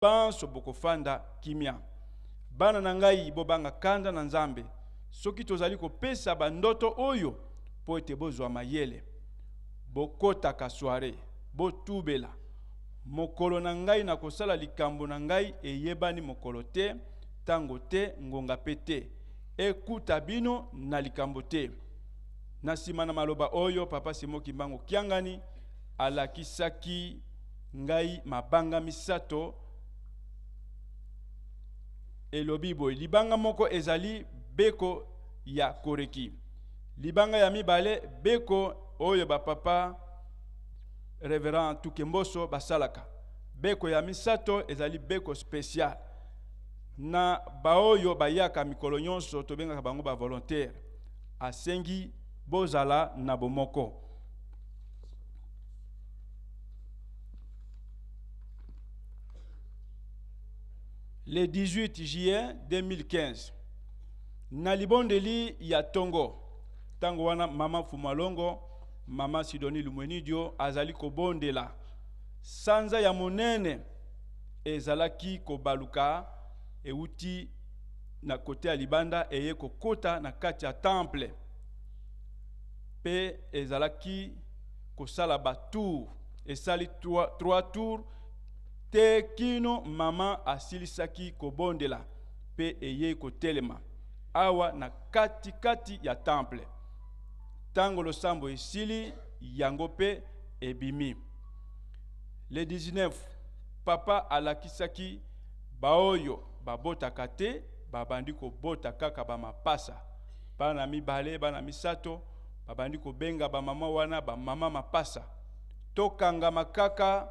Banso bokofanda kimia. Bana na ngai, bobanga kanda na Nzambe, soki tozali kopesa ba ndoto oyo mpo ete bozwa mayele. Bokotaka soiree, botubela. Mokolo na ngai nakosala likambo na ngai eyebani mokolo te, tango te, ngonga pe te. Ekuta bino na likambo te. Na sima na maloba oyo, Papa Simon Kimbangu Kiangani alakisaki ngai mabanga misato elobi boye libanga moko ezali beko ya koreki libanga ya mibale beko oyo bapapa reverend tukemboso basalaka beko ya misato ezali beko special na baoyo bayaka mikolo nyonso tobengaka bango bavolontaire asengi bozala na bomoko Le 18 juillet 2015, na libondeli ya tongo, ntango wana mama Fumalongo, mama Sidonie Lumwenidio azali kobondela, sanza ya monene ezalaki kobaluka euti na kote ya libanda eye kokota na kati ya temple mpe ezalaki kosala ba tour esali 3 tour te kino mama asilisaki kobondela mpe eyei kotelema awa na kati kati ya temple. Tango losambo esili, yango mpe ebimi. Le 19, papa alakisaki baoyo babotaka te babandi kobota kaka ba mapasa, bana mibale, bana misato. Babandi kobenga ba mama wana ba mama mapasa. Tokangama kaka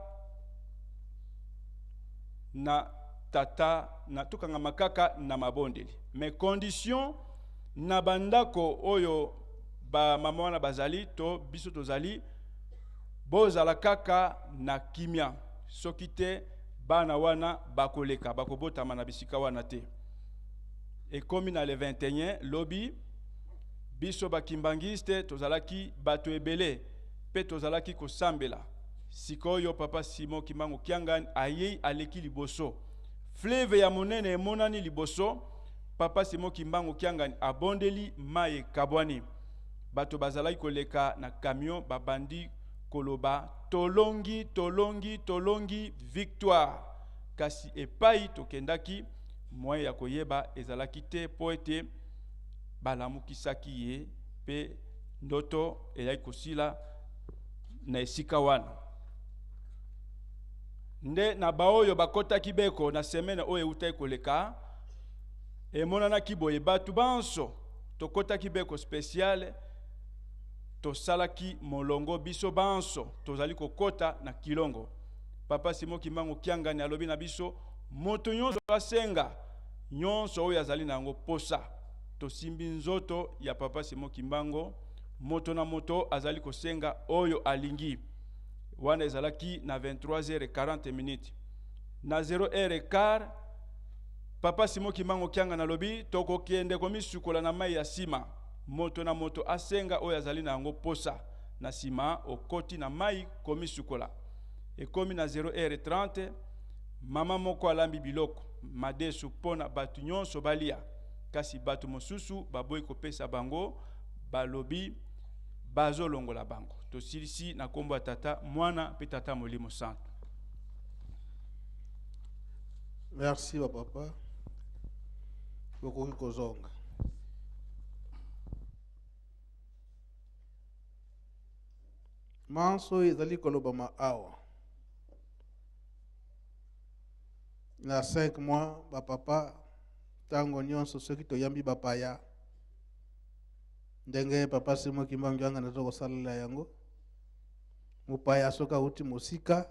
na tata na tokangama kaka na mabondeli. Mais condition na bandako oyo ba mama wana bazali to biso tozali bozala kaka na kimia, soki te bana wana bakoleka bakobotama na bisika wana te. Ekomi na le 21 lobi Biso ba kimbanguiste tozalaki bato ebele pe tozalaki kosambela. Sikoyo papa Simon Kimbangu Kiangani ayei aleki liboso. Fleuve ya monene emonani liboso, papa Simon Kimbangu Kiangani abondeli mayi ekabwani. Bato bazalaki koleka na camion babandi koloba tolongi, tolongi, tolongi, victoire. Kasi epayi tokendaki moyen ya koyeba ezalaki te po ete balamukisaki ye mpe ndoto eyaki kosila na esika wana. Nde na baoyo bakotaki beko na semene oyo eutaki koleka, emonanaki boye, bato banso tokotaki beko speciale, tosalaki molongo biso banso tozali kokota na kilongo. Papa Simon Kimbangu Kiangani alobi na biso, moto nyonso asenga Nyonso oyo azali na yango posa. Tosimbi nzoto ya Papa Simon Kimbango, moto na moto azali kosenga oyo alingi. Wana ezalaki na 23h40 minutes. Na 0h15, Papa Simon Kimbango Kiangani alobi tokokende komisukola na mai ya sima. Moto na moto asenga oyo azali na yango posa. Na sima okoti na mai komisukola. Ekomi na 0h30, Mama moko alambi biloko, madesu, mpo na bato nyonso balia, kasi bato mosusu baboyi kopesa bango, balobi bazolongola bango. Tosilisi na kombo ya Tata, Mwana mpe Tata Molimo Santu. Merci ba papa. Bokoki kozonga. Manso ezali kolobama awa. Na 5 mois ba papa tango nyonso soki toyambi bapaya ndenge papa Simon Kimbangu Kiangani aza kosalela yango, mopaya soki awuti mosika,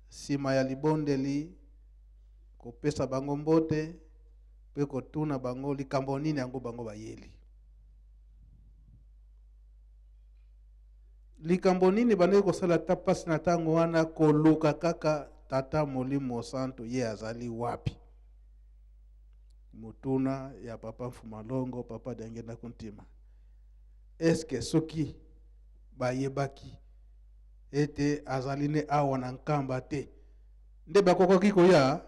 nsima ya libondeli kopesa bango mbote mpe kotuna bango likambo nini yango bango bayeli. Likambo nini ebandaki kosala ata mpasi na ntango wana? Koluka kaka Tata Molimo Santu, ye azali wapi? Motuna ya Papa Mfumalongo, Papa Diangienda Kuntima. Eske soki bayebaki ete azali ne awa na Nkamba te, Nde bakokaki koya?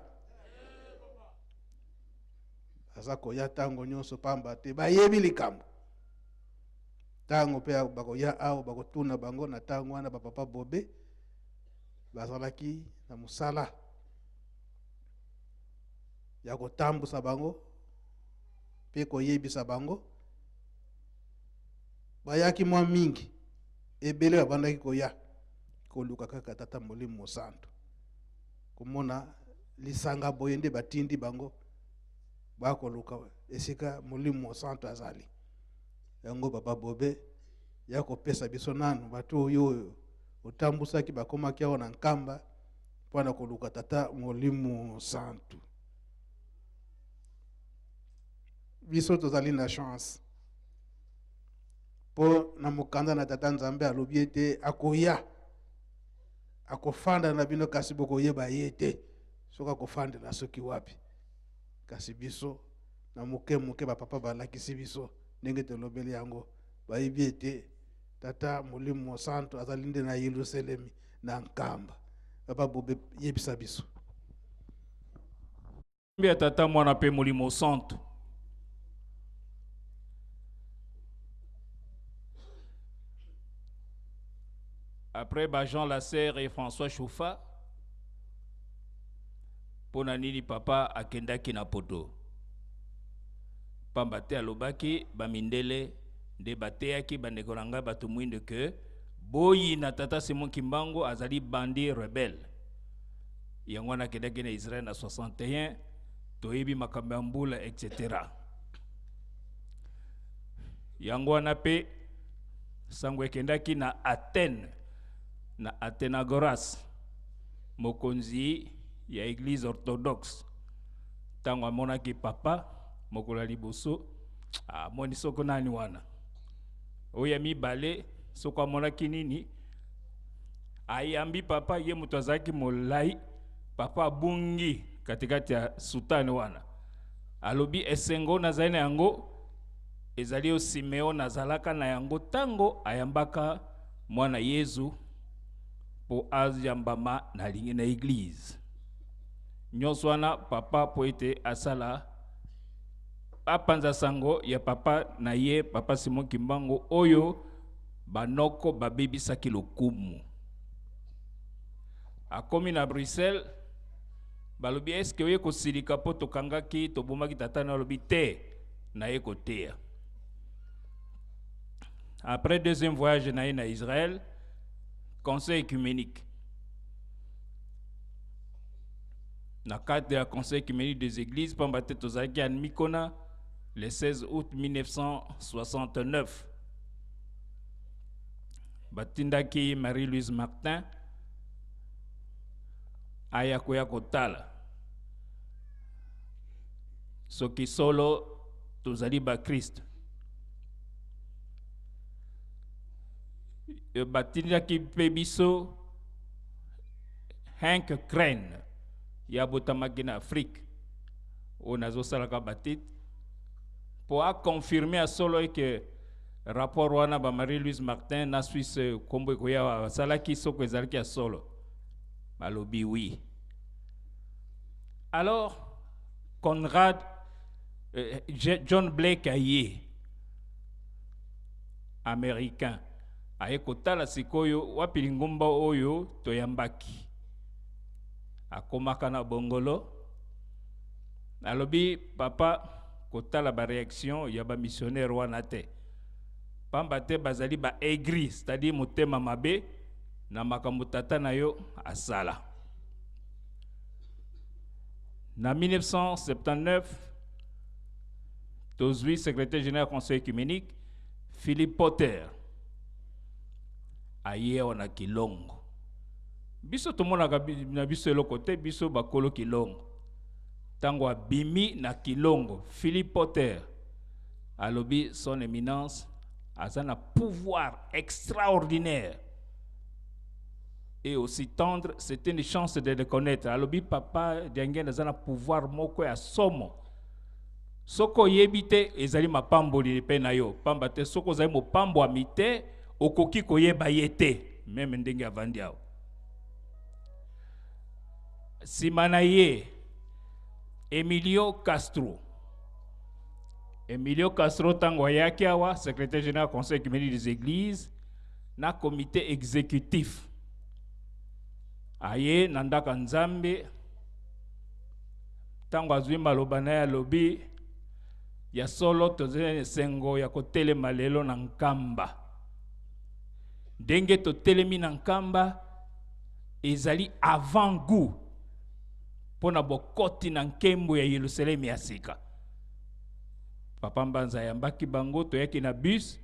Baza koya ntango nyonso pamba te bayebi likambo. Ntango mpe bakoya awa bakotuna bango na ntango wana bapapa Bobe bazalaki na mosala ya kotambusa bango mpe koyebisa bango. Bayaki mwa mingi, ebele babandaki koya koluka kaka Tata Molimo Mosantu, komona lisanga boye nde batindi bango bakoluka esika Molimo Mosantu azali. Yango Papa Bobe ya kopesa biso nanu bato oyo oyo otambusaki bakomaki awa na Nkamba mpo na koluka Tata Molimo Mosantu. Biso tozali na chance mpo na mokanda na Tata Nzambe alobi ete akoya akofanda na bino, kasi bokoyeba ye te soki akofandela soki wapi. Kasi biso na moke moke bapapa balakisi biso ndenge tolobeli yango, bayebi ete Tata Molimo Mosantu azali nde na Yelusalemi na Nkamba. Papa Bobe, yebisa biso. Ya Tata, Mwana mpe Molimo Santu. Après ba Jean Lasserre et François Choufa, mpo na nini papa akendaki na poto? Pamba te alobaki bamindele nde bateyaki bandeko na ngai bato mwindo ke boyina Tata Simon Kimbangu azali bandi rebelle. Yango wana akendaki na Israël na 61, toyebi makambo ya mbula etc. Yango wana mpe sango ekendaki na Athènes, na Athenagoras, mokonzi ya eglise orthodoxe. Ntango amonaki papa mokolo ya liboso, amoni soko nani wana, oyo ya mibale soko amonaki nini, ayambi papa, ye moto azalaki molai, papa abungi katikati ya sutane wana. Alobi esengo nazali na yango ezali oyo Simeon azalaka na yango ntango ayambaka mwana Yezu mpo ayambama na lingi na eglise. Nyonso wana papa mpo ete asala apanza sango ya papa na ye, papa Simon Kimbangu, oyo banoko babebisaki lokumu. Akomi na Bruxelles, balobi eske oye kosilika mpo tokangaki tobomaki tata na? Alobi te, naye koteya. Après deuxième voyage na ye na Israël, conseil œcuménique, na cadre ya conseil œcuménique des églises, pamba te tozalaki admis kuna le 16 août 1969, batindaki Marie-Louise Martin aya koya kotala soki solo tozali bakristo. Batindaki mpe biso Henk Crane, ye abotamaki na Afrique, oyo nazosalaka batite mpo aconfirme ya solo eke rapport wana ba Marie-Louise Martin na Suisse nkombo ekoya basalaki soko ezalaki ya solo. Balobi oui. Alors Conrad John Blake aye, américain, aye kotala sikoyo wapi lingomba oyo toyambaki. Akomaka na Bongolo, alobi papa kotala ba réaction ya ba missionnaire wana te, pamba te bazali ba aigri, c'est-à-dire motema mabe na makambo tata na yo asala. Na 1979 tozwi secrétaire général conseil œcuménique Philippe Potter, aye awa na Kilongo. Biso tomonaka na biso eloko te, biso bakolo Kilongo. Ntango abimi na Kilongo, Philippe Potter alobi son éminence aza na pouvoir extraordinaire et aussi tendre, c'est une chance de le connaître. Alobi papa Diangienda aza na pouvoir moko ya somo, soki oyebi te ezali mapamboli mpe na yo, pamba te soki ozali mopambwami te okoki koyeba ye te, meme ndenge avandi awa. Nsima na ye, Emilio Castro. Emilio Castro ntango ayaki awa, secrétaire général conseil œcuménique des églises na comité exécutif, aye na ndako Nzambe. Ntango azwi maloba na ye, alobi: "Ya solo, tozali na esengo ya kotelema lelo na Nkamba. Ndenge totelemi na Nkamba ezali avant goût mpo na bokoti na nkembo ya Yelusalemi ya sika." Papa Mbanza ayambaki bango. Toyaki na bus.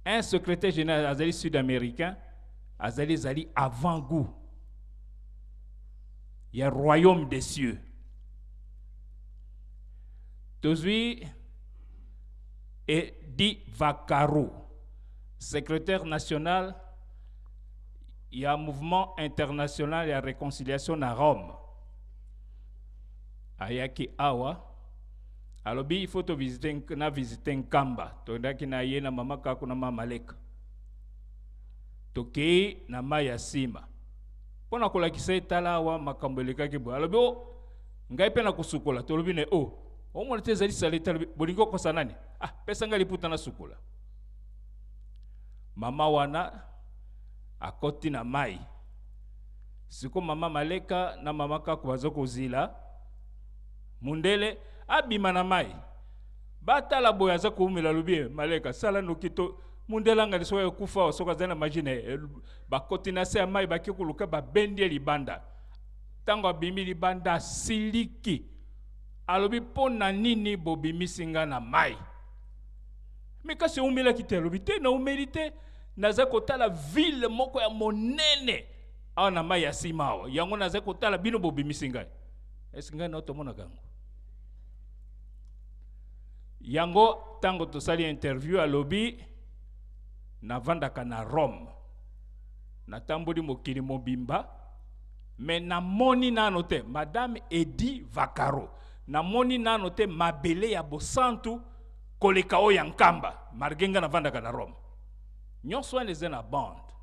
Un secrétaire général azali sud-américain, azali ezali avant goût ya royaume des cieux. Tozwi Edi Vaccaro, secrétaire national ya mouvement international ya réconciliation na Rome. Ayaki awa, alobi il faut tovisite na visite Nkamba. Tondaki na ye na mama Kako na mama Leka. Tokei na mai ya nsima mpo na kolakisa ye: "Tala awa, makambo elekaki boye." Alobi: "O, ngai mpe na kosukola." Tolobi ne: "O, omona te, ezali saleté." Alobi: "Bolingi okosa nani? Ah, pesa ngai liputa na sukola." Mama wana akoti na mai. Siko mama Maleka na mama Kako baza kozila mundele abima na mai, batala boye aza koumela. Alobi: "Maleka, sala noki to mundele angani soki ekufa, soki azali na magie na ye." Bakoti na se ya mai, baki koluka, babendi ye libanda. Ntango abimi libanda, asiliki, alobi: "Mpo na nini bobimisi nga na mai? Me kasi eumelaki te." Alobi: "Te, naumeli te, naza kotala ville moko ya monene awa na mai ya nsima awa, yango naza kotala, bino bobimisi ngai." Esi ngai na tomonaka yango. Yango ntango tosali interview, alobi: "Navandaka na Rome, natamboli mokili mobimba, me namoni nano te." Madame Edi Vaccaro: "Namoni nano te mabele ya bosantu koleka oyo ya Nkamba, malgré nga navandaka na Rome." Nyonso wana eza na bande.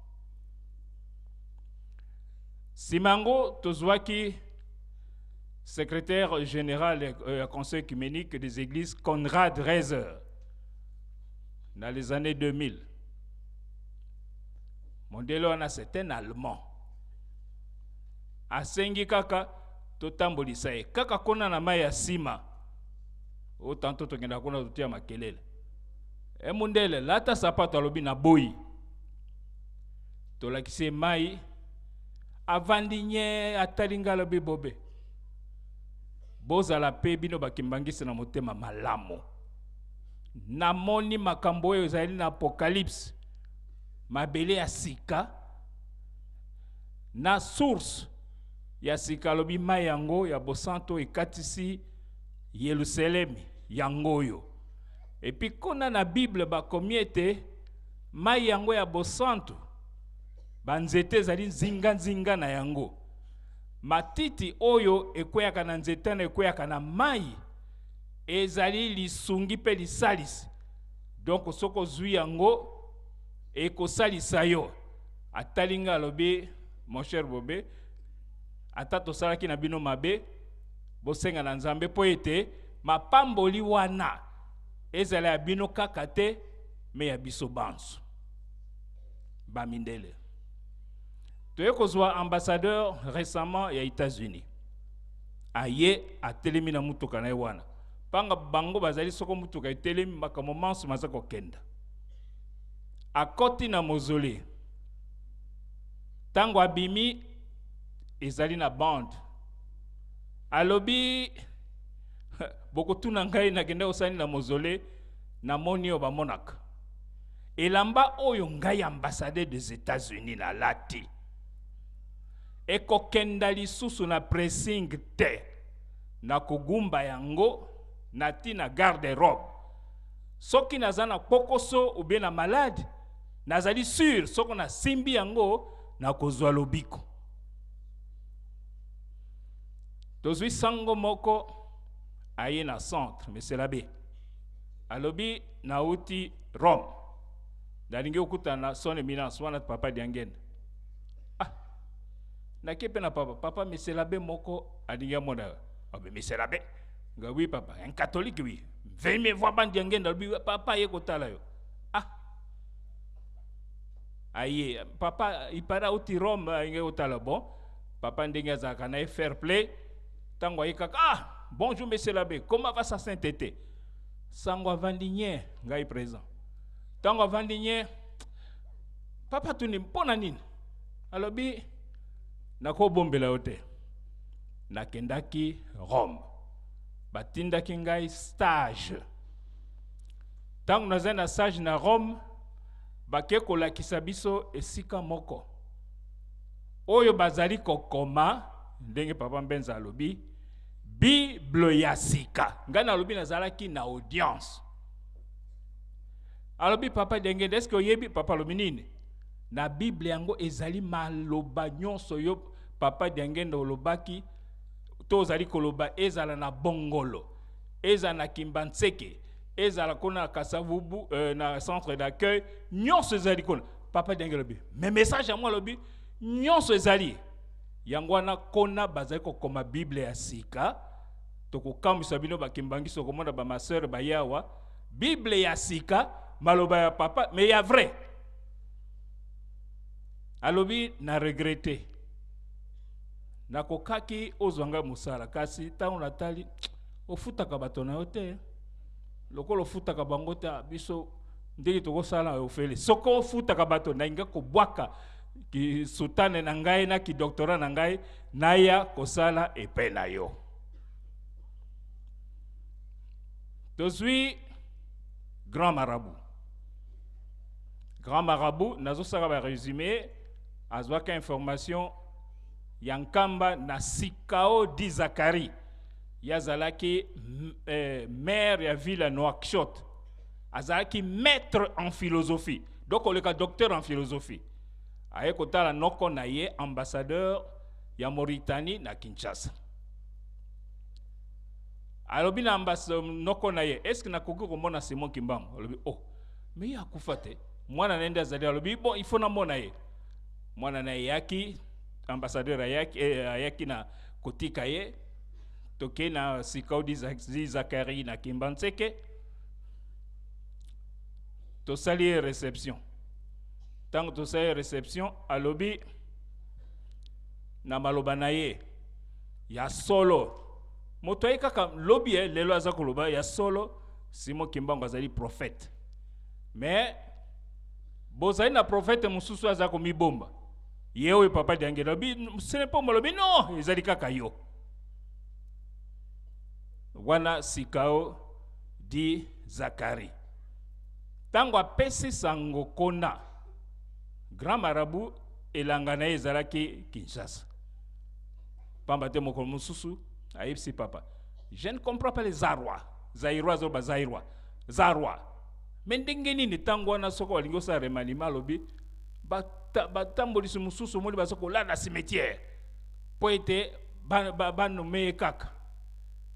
Nsima yango, tozwaki secrétaire général ya conseil œcuménique des églises, Conrad Raiser, dans les années 2000. Mondele wana, c'est un Allemand. Asengi kaka totambolisa ye kaka kuna na mai ya nsima oyo. Tanto tokendaka kuna, totia makelele. E mundele: "Lata sapato." Alobi: "Na boyi." Tolakisi ye mai, avandi nye, atali ngai, alobi: "Bobe, bozala mpe bino bakimbangisi na motema malamu. Namoni makambo oyo ezali na Apocalypse, mabele ya sika na source ya sika." Alobi mai yango ya bosanto ekatisi Yelusalemi yango oyo. Et puis kuna na Bible bakomi ete mai yango ya bosantu, banzete ezali nzinganzinga na yango, matiti oyo ekweyaka na nzete na ekweyaka na mai ezali lisungi mpe lisalisi. Donc soki ozwi yango, ekosalisa yo. Atali ngai, alobi: "Mon cher Bobe, ata tosalaki na bino mabe, bosenga na Nzambe mpo ete mapamboli wana ezala ya bino kaka te, me ya biso banso bamindele." Toye kozwa ambassadeur récemment ya États-Unis. Aye, atelemi na mutuka na ye wana. Mpanga bango bazali, soko mutuka etelemi, makambo manso maza kokenda. Akoti na mausolée. Ntango abimi, ezali na bande. Alobi: "Bokotuna ngai nakende kosali na mausolée, namoni oyo bamonaka elamba oyo ngai ambassadeur des États-Unis nalati ekokenda lisusu na pressing te. Nakogumba yango na ntina garde robe. Soki naza na kpokoso ou bien na malade, nazali sûr soko nasimbi yango, nakozwa lobiko." Tozwi sango moko aye na centre, monsieur l'abbé. Alobi: "Nauti Rome, nalingi kokutana na son éminence wana, papa Diangenda." Ah, Nake mpe na papa, papa monsieur l'abbé moko alingi amona yo. Abe monsieur l'abbé, nga oui papa, un catholique oui. Veuillez me voir bandi ya ngenda alobi papa aye kotala yo. Ah. Aye papa il paraît auti Rome alingi kotala bon. Papa ndenge azalaka na ye fair play ntango aye kaka ah bonjour monsieur l'abbé, comment va sa sainteté? Sango avandi nye ngai présent. Ntango avandi nye papa tuni mpo na nini? Alobi nakobombela yo te, nakendaki Rome, batindaki ngai stage. Ntango nazali na stage na Rome, bake kolakisa biso esika moko oyo bazali kokoma ndenge papa Mbenza alobi Bible ya sika. Ngai nalobi nazalaki na audience. Alobi papa Dengende, est-ce que oyebi? Papa alobi nini? Na Bible yango ezali maloba nyonso yo papa Diangenda olobaki to ozali koloba, ezala na Bongolo, ezala na Kimbanseke, ezala kuna na Kasavubu, na centre d'accueil, nyonso ezali kuna. Papa Diangenda alobi, mais message yango alobi nyonso ezali yango wana kona bazali kokoma Bible ya sika. Tokokamwisa bino bakimbangi, okomona ba ma sœur bayawa Bible ya sika, maloba ya papa mais ya vrai. Alobi na regrette, nakokaki ozwa ngai mosala, kasi ntango natali ofutaka bato na yo te, lokola ofutaka bango te, biso ndenge tokosala ofele. Soki ofutaka bato, nalinga kobwaka kisutane na ngai na kidoctorat na ngai, naya kosala epai na yo. Tozwi grand marabout. Grand marabout nazosala ba résumé, azwaka information ya Nkamba na Sikao di Zakari. Ye azalaki maire ya ville ya Nouakchott, azalaki maître en philosophie, donc oleka docteur en philosophie. Aye kotala noko na ye ambassadeur ya Mauritanie na Kinshasa. Alobi na ambassadeur noko na ye, est-ce que nakoki komona Simon Kimbangu? Alobi oh, mais ye akufa te, mwana na ye nde azali. Alobi bon, il faut namona ye. Mwana na ye ayaki, ambassadeur ayaki, ayaki na kotika ye. Tokei na Sikao di Zakari na Kimbanseke, tosali ye réception. Ntango tosali ye réception, alobi na maloba na ye ya solo, moto aye kaka lobi lelo aza koloba ya solo, Simon Kimbangu azali prophète, mais bozali na prophète mosusu aza komibomba, ye oyo papa Diangenda. Alobi ce n'est pas, alobi non, ezali kaka yo wana Sikao di Zakari. Ntango apesi sango kona grand marabout, elanga na ye ezalaki Kinshasa, pamba te mokolo mosusu ayebisi papa, je ne comprends pas les Zarois, Zaïrois, azoloba Zaïrois, Zarois, mais ndenge nini ntango wana soki balingi osala remaniement, alobi batambolisi mosusu omoni baza kolala cimetière mpo ete banome ye kaka.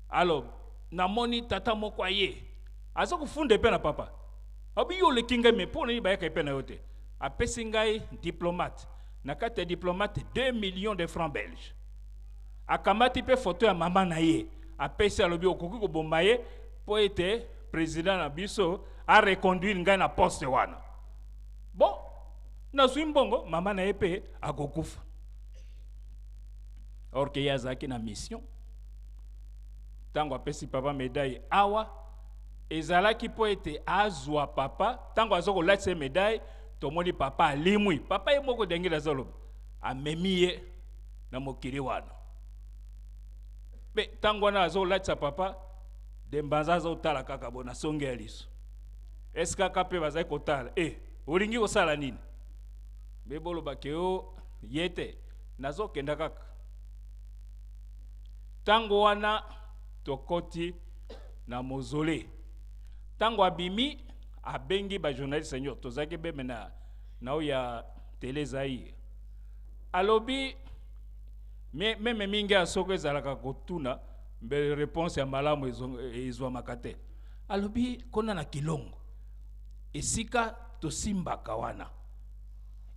Alors namoni tata moko aye aza kofunda epe na papa, abi yo oleki ngai, mais mpo nini bayaka epe na yo te? Apesi ngai diplomate, na kati ya diplomate 2 millions de francs belges. Akamati mpe foto ya mama na ye, apesi, alobi okoki koboma ye mpo ete président na biso areconduire ngai na poste wana. Bon, nazwi mbongo, mama na ye mpe akokufa. Or ke ye azalaki na mission. Ntango apesi papa médaille awa, ezalaki mpo ete azwa papa. Ntango aza kolatisa ye médaille, tomoni papa alimwi. Papa ye moko ndenge azoloba, amemi ye na mokili wana. Mpe ntango wana azolatisa papa de Mbanza, azotala kaka bo na songe ya liso, esi kaka mpe bazali kotala e olingi kosala nini? Mpe bolobaki yo ye te, nazokenda kaka. Ntango wana tokoti na mausolée, ntango abimi, abengi bajournaliste nyonso, tozalaki beme na oyo ya Télé Zaïre. Alobi même mingi ya soko ezalaka kotuna mbe réponse ya malamu ezwamaka te. Alobi kuna na Kilongo, esika tosimbaka wana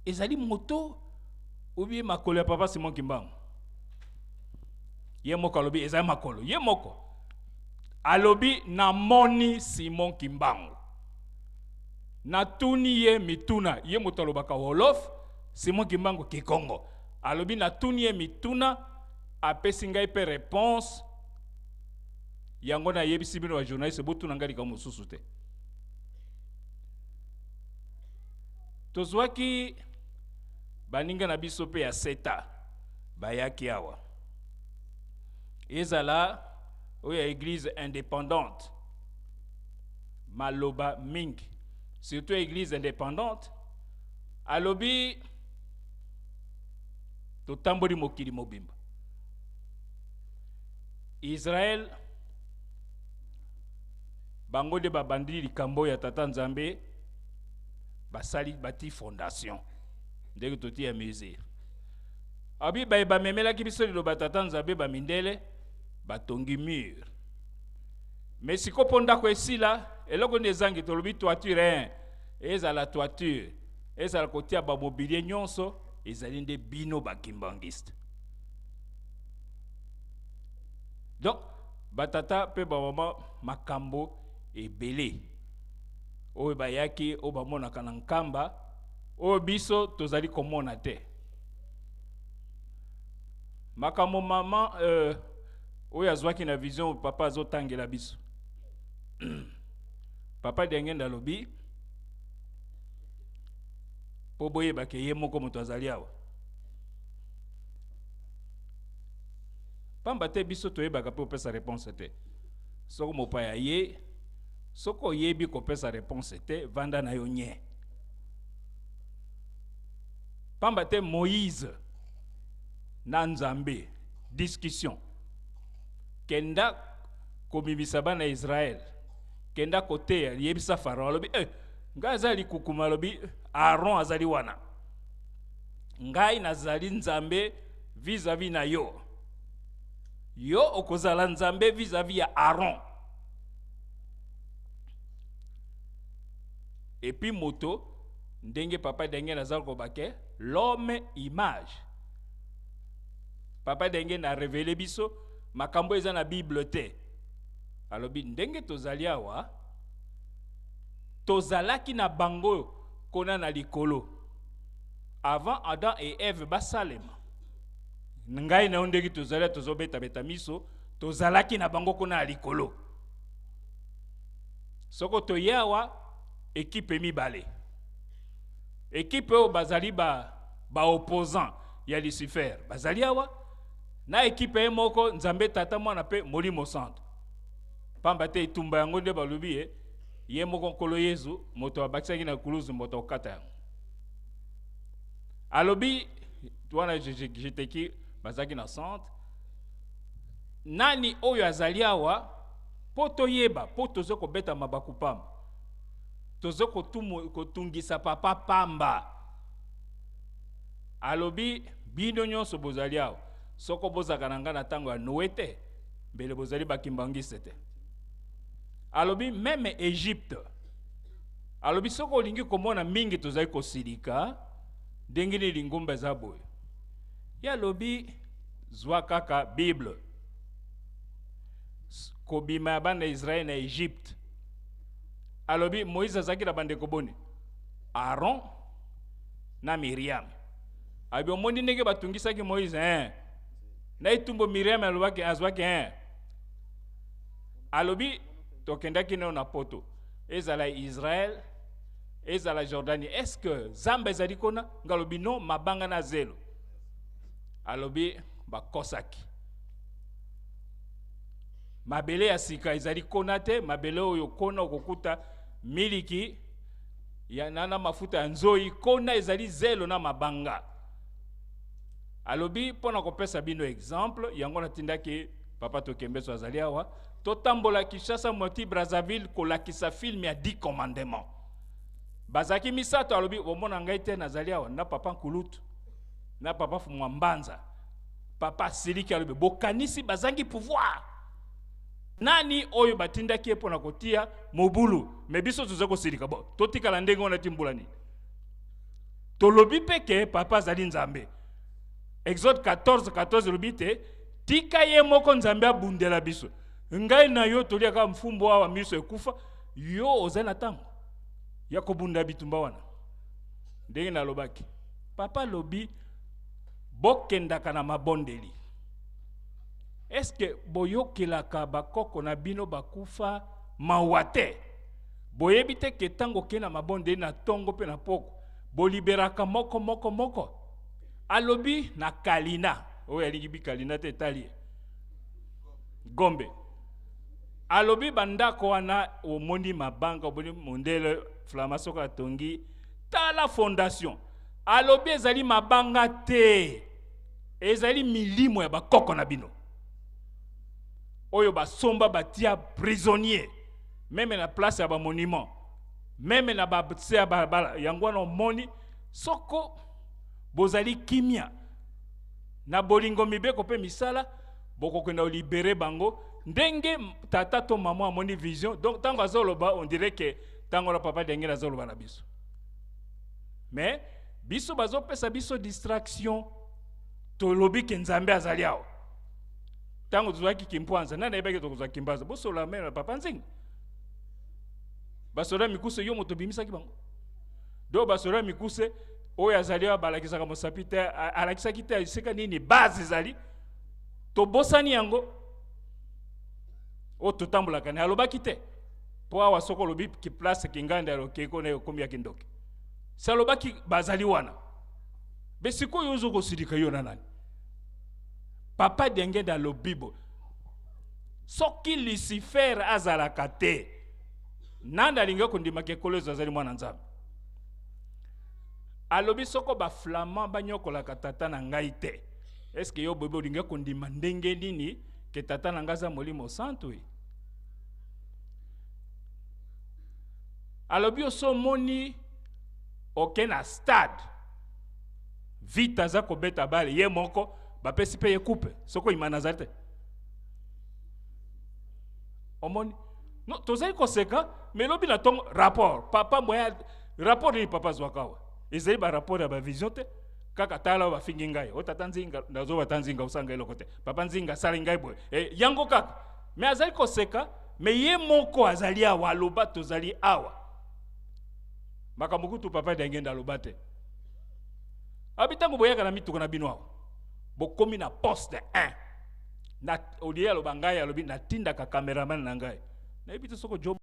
ezali moto. Ubi makolo ya papa Simon Kimbangu. Ye moko alobi eza makolo. Ye moko alobi namoni Simon Kimbangu. Natuni ye mituna, ye moto alobaka Wolof, Simon Kimbangu Kikongo. Alobi natuni ye mituna, apesi ngai mpe réponse. Yango nayebisi bino ba journaliste botuna ngai likambo mosusu te. Tozwaki baninga na biso mpe ya seta bayaki awa, ezala oyo ya église indépendante, maloba mingi surtout église indépendante. Alobi totamboli mokili mobimba, Israël bango nde babandi likambo ya tata Nzambe, basali bati fondation ndenge toti ya mesure. Abi baye bamemelaki biso liloba tata Nzambe, bamindele batongi mur, mais siko mpo ndako esila, eloko nde ezangi, tolobi toiture hein. Ezala toiture, ezala kotia bamobilier nyonso, ezali nde bino bakimbangiste. Donc batata mpe bamama, makambo ebele oyo bayaki, oyo bamonaka na Nkamba, oyo biso tozali komona te. Makambo mama oyo azwaki na vision, papa azotangela biso, papa Diangenda alobi mpo boyebake ye moko moto azali awa, pamba te biso toyebaka mpe kopesa réponse te. Soki mopaya ye, soki oyebi kopesa réponse te, vanda na yo nye, pamba te Moïse na Nzambe discussion: kenda kobimisa bana ya Israele, kenda koteya, yebisa Farao. Alobi eh, ngai aza likukuma. Alobi Aaron azali wana, ngai nazali Nzambe vis-à-vis na yo, yo okozala Nzambe vis-à-vis ya Aaron. Et puis moto ndenge papa ndenge naza koloba ke l'homme image, papa ndenge na révélé biso makambo eza na Bible te. Alobi ndenge tozali awa, tozalaki na bango kona na likolo avant Adam et Ève basalema. Ngai na yo ndenge tozali, tozobetabeta miso, tozalaki na bango kuna na likolo. Soko toye awa, équipe mibale, équipe oyo bazali baopposant ya Lucifer bazali awa, na équipe ye moko Nzambe Tata, Mwana mpe Molimo Santo, pamba te etumba yango nde balobi ye, ye moko Nkolo Yezu moto abakisaki na kuluzu, moto akokata yango. Alobi wana jeteki bazalaki na centre. Nani oyo azali awa mpo toyeba, mpo toza kobeta mabaku pamba, toza kotungisa papa pamba. Alobi bino nyonso bozali awa, soko bozalaka na ngai na ntango ya Noe te, mbele bozali bakimbangiste te. Alobi même Egypte, alobi soki olingi komona mingi tozali kosilika ndenge nini lingomba eza boye, ye alobi zwa kaka Bible, kobima ya bana ya Israele na Egypte. Alobi Moïse azalaki na bandeko boni? Aaron na Miriam. Alobi omoni ndenge batungisaki Moïse hein? Na etumbu Miriam alobaki azwaki hein? Alobi tokendaki nano na poto, ezala Israel, ezala Jordanie, est ce que zamba ezali kuna? Nga alobi non, mabanga na zelo. Alobi bakosaki, mabele ya sika ezali kona te, mabele oyo kona okokuta miliki ya na mafuta ya nzoi, kona ezali zelo na mabanga. Alobi mpo na kopesa bino exemple, yango natindaki papa Tokembeso azali awa, totambola Kinshasa moti Brazzaville kolakisa film ya 10 commandements. Bazalaki misato. Alobi omona ngai te, nazali awa na papa Nkulutu na papa Fumwa Mbanza. Papa asiliki, alobi bokanisi bazangi pouvoir? Nani oyo batindaki ye mpo na kotia mobulu? Mais biso toza kosilika, bo totikala ndenge wana ti mbula nini? Tolobi mpe ke papa azali Nzambe. Exode 14 14 elobi te tika ye moko Nzambe abundela biso. Ngai na yo toliaka mfumbu awa miso ekufa, yo ozali na ntango ya kobunda bitumba wana. Ndenge nalobaki, papa alobi bokendaka na mabondeli. Eske boyokelaka bakoko na bino bakufa mawa te? Boyebi te ke ntango okei na mabondeli na ntongo mpe na poko, boliberaka moko moko moko? Alobi na Kalina, oyo alingi bikalina te etali ye. Gombe. Alobi bandako wana omoni mabanga, omoni mondele flama soki atongi, tala fondation. Alobi ezali mabanga te, ezali milimo ya bakoko na bino oyo basomba batia prisonnier meme na place ya ba monument, meme na ba se ya balabala. Yango wana omoni soko bozali kimia na bolingo, mibeko mpe misala, bokokenda olibere bango ndenge tata to mama amoni vision. Donc ntango azoloba, on dirait que ntango na papa ndenge azoloba na biso, mais biso bazopesa biso distraction. Tolobi ke Nzambe azali awa. Ntango tozwaki Kimpwanza, nani ayebaki tokozwa Kimpwanza? Bosola meme na papa Nzinga, basoda mikuse, yo moto obimisaki bango. Do basoda mikuse oyo azali awa balakisaka mosapi te, alakisaki te esika nini base ezali. Tobosani yango oyo totambolaka ne alobaki te, mpo awa soki olobi place kinganda okei na okomi ya kindoki. Si alobaki bazali wana, be sikoyo ozo kosilika yo na nani? Papa Diangenda alobi bo soki Lucifer azalaka te, nani alingi kondimaka ekolo ezo azali mwana Nzambe? Alobi soko baflamand banyokolaka tata na ngai te, eske yo boyebi olingi kondima ndenge nini ke tata na ngai aza Molimo Santu? Alobi oso omoni oke na stade, Vita aza kobeta bale ye moko, bapesi mpe ye coupe, soki oyima nazali te. Omoni no, tozali koseka, me lobi na ntongo rapport papa moya rapport nini papa azwaka awa? Ezali barapport ya bavision te, kaka tala oyo bafingi ngai, o tata Nzinga, nazoba tata Nzinga osanga eloko te, papa Nzinga asali ngai boye e, yango kaka. Me azali koseka, me ye moko azali awa, aloba tozali awa. Makambo kutu papa Diangenda aloba te. Abi ntango boyaka na mituka na bino awa, bokomi na poste 1 na olie, aloba ngai, alobi natindaka cameraman na ngai, nayebi te soko job.